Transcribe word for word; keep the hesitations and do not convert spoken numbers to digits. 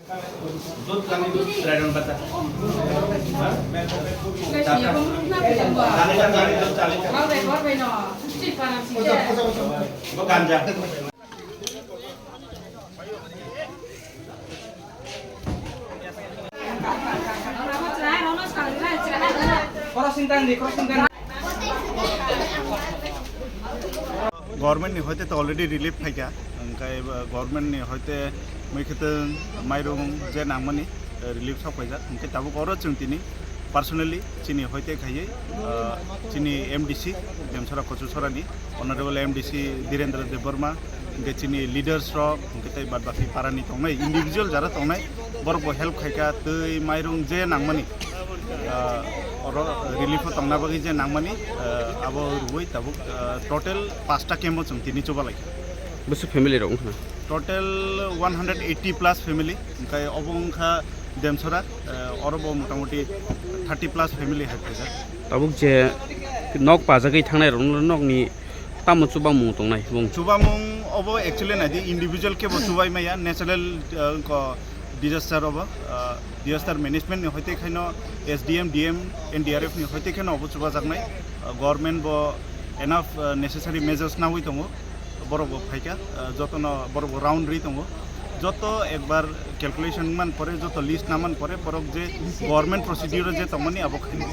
दूध लाने, दूध ड्राइवर बता। हाँ? चाचा। लाने का, लाने दो, चालीस का। वो गांजा। Government ni hoite to already relief phaikha, hwnkhe government ni hoite mui khete mairung je nangmani, eh, relief sok phaijak, hwnkhe tabuk oro chwng tini personally chini hoite khaiwi, ah, chini M D C Demsora Kochusorani, Honorable M D C Dhirendra Debbarma, hwnkhe chini leaders rok, hwnkhe tei bad baki parani tongnai, individual jara tongnai, borok bo help khaikha, twi mairung je nangmani, ah, oro relief o tongna bagwi je nangmani, ah, abo rwui tabuk, ah, total pasta camp o chwng tini chubalai. Bwswk family rok wngkha na? Total one hundred eighty plus family, hwnkhe obo wngkha Demsora, eh, oro bo motamoti thirty plus family hai phaijak. Tabuk je nok pajagwi thangnai rok nokni tamo chubamung tongnai bung? Chubamung obo actually naidi individual kebo chubai maya, natural, eh, ko disaster obo, eh, disaster management ni hoite khaino S D M, D M, N D R F ni hoite khaino obo chubajaknai. Eh, government bo enough, eh, necessary measures nawi tongo. Borok bo phaikha, eh, jotono borok bo round ri tongo. Joto ekbar calculation man pore, joto list na man pore, borok je government procedure je tongmani abo khainai.